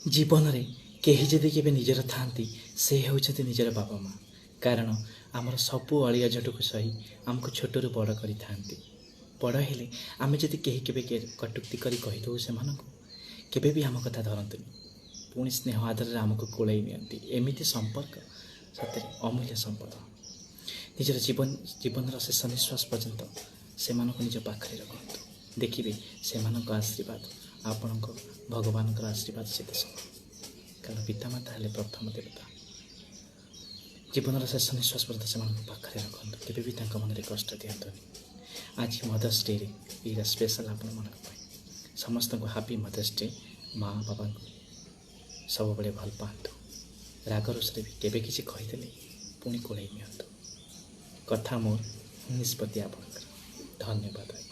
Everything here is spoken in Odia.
ଜୀବନରେ କେହି ଯଦି କେବେ ନିଜର ଥାଆନ୍ତି, ସେ ହେଉଛନ୍ତି ନିଜର ବାପା ମା'। କାରଣ ଆମର ସବୁ ଅଳି ଅଝଟକୁ ସହି ଆମକୁ ଛୋଟରୁ ବଡ଼ କରିଥାନ୍ତି। ବଡ଼ ହେଲେ ଆମେ ଯଦି କେହି କେବେ କଟୁକ୍ତି କରି କହିଦେଉ ସେମାନଙ୍କୁ, କେବେ ବି ଆମ କଥା ଧରନ୍ତିନି, ପୁଣି ସ୍ନେହ ଆଦରରେ ଆମକୁ କୋଳେଇ ନିଅନ୍ତି। ଏମିତି ସମ୍ପର୍କ ସତରେ ଅମୂଲ୍ୟ ସମ୍ପଦ। ନିଜର ଜୀବନର ଶେଷ ନିଶ୍ୱାସ ପର୍ଯ୍ୟନ୍ତ ସେମାନଙ୍କୁ ନିଜ ପାଖରେ ରଖନ୍ତୁ। ଦେଖିବେ, ସେମାନଙ୍କ ଆଶୀର୍ବାଦ ଆପଣଙ୍କ ଭଗବାନଙ୍କର ଆଶୀର୍ବାଦ ସହିତ ସମାନ। କାରଣ ପିତାମାତା ହେଲେ ପ୍ରଥମ ଦେବତା। ଜୀବନର ଶେଷ ନିଶ୍ୱାସ ପର୍ଯ୍ୟନ୍ତ ସେମାନଙ୍କ ପାଖରେ ରଖନ୍ତୁ। କେବେ ବି ତାଙ୍କ ମନରେ କଷ୍ଟ ଦିଅନ୍ତୁନି। ଆଜି ମଦର୍ସ ଡେରେ ଏଇଟା ସ୍ପେଶାଲ୍ ଆପଣମାନଙ୍କ ପାଇଁ। ସମସ୍ତଙ୍କୁ ହାପି ମଦର୍ସ ଡେ। ମା ବାବାଙ୍କୁ ସବୁବେଳେ ଭଲ ପାଆନ୍ତୁ। ରାଗ ରୋଷରେ ବି କେବେ କିଛି କହିଦେଲେ ପୁଣି କୋଳେଇ ନିଅନ୍ତୁ। କଥା ମୋର, ନିଷ୍ପତ୍ତି ଆପଣଙ୍କର। ଧନ୍ୟବାଦ ଆଜ୍ଞା।